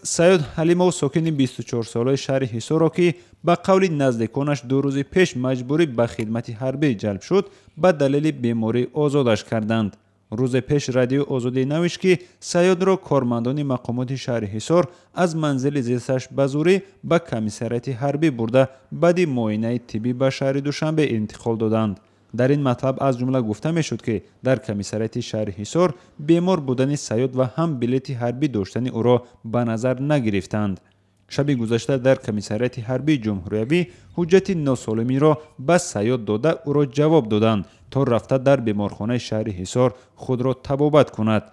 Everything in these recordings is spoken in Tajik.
Саёд Ҳалимов, сокини 24-солаи шаҳри Ҳисорро, ки ба қавли наздиконаш 2 рӯзи пеш маҷбурӣ ба хидмати ҳарбӣ ҷалб шуд, ба далели беморӣ озодаш карданд. Рӯзе пеш Радиои Озодӣ навишт, ки Саёдро кормандони мақомоти шаҳри Ҳисор аз манзили зисташ ба зурӣ ба комиссариати ҳарбӣ бурда, баъди муоинаи тиббӣ ба шаҳри Душанбе интиқол доданд. Дар ин матлаб аз ҷумла гуфта мешуд, ки дар комиссариати шаҳри Ҳисор бемор будани Саёд ва ҳам билети ҳарбӣ доштани ӯро ба назар нагирифтанд. Шаби гузашта дар комиссариати ҳарбии ҷумҳуриявӣ ҳуҷҷати носолимиро ба Саёд дода, ӯро ҷавоб доданд, то рафта дар беморхонаи шаҳри Ҳисор худро табобат кунад.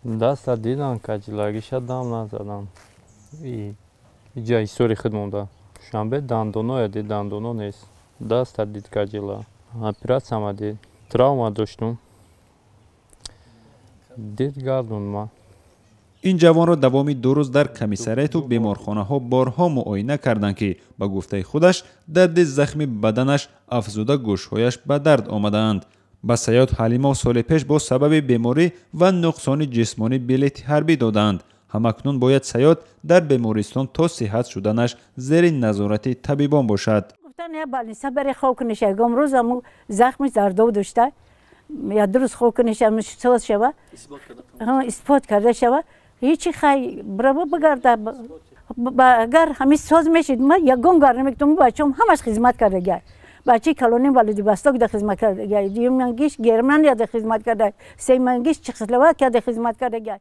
Даста дидан, каҷилагиша дам назадам. Иҷа Ҳисори худ монда. Душанбе дандоноя дид, дандоно нест. Даста дид каҷила. Оператсияма дид. Травма доштум. Дид гардун ма. Ин ҷавонро давоми 2 рӯз дар комиссариату беморхонаҳо борҳо муоина карданд, ки ба гуфтаи худаш дарди захми баданаш афзуда гӯшҳояш ба дард омадаанд. Ба Саёд Ҳалимов соли пеш бо сабаби беморӣ ва нуқсони ҷисмонӣ билети ҳарбӣ доданд. Ҳамакнун бояд Саёд дар бемористон то сиҳат шуданаш зери назорати табибон бошад. Гуфтан я больница баре хоб куниш, ягон рӯз аму захми зардоб дошта, я дуруст хоб куниш, аму соз шава, исбот карда шава. Ҳечи хай бираво бигарда, агар ҳами соз мешид, ма ягон гар намекунам. Бачаам ҳамаш хизмат кардагиай. Бачаи калоним Владивостокда хизмат кардагиай, дуюмангиш Германияда хизмат карда, сеюмангиш Чехословакияда хизмат кардагиай.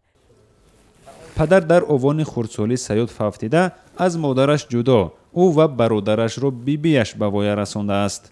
Падар дар овони хурдсолӣ Саёд фавтида, аз модараш ҷудо, ӯ ва бародарашро бибиаш ба воя расондааст.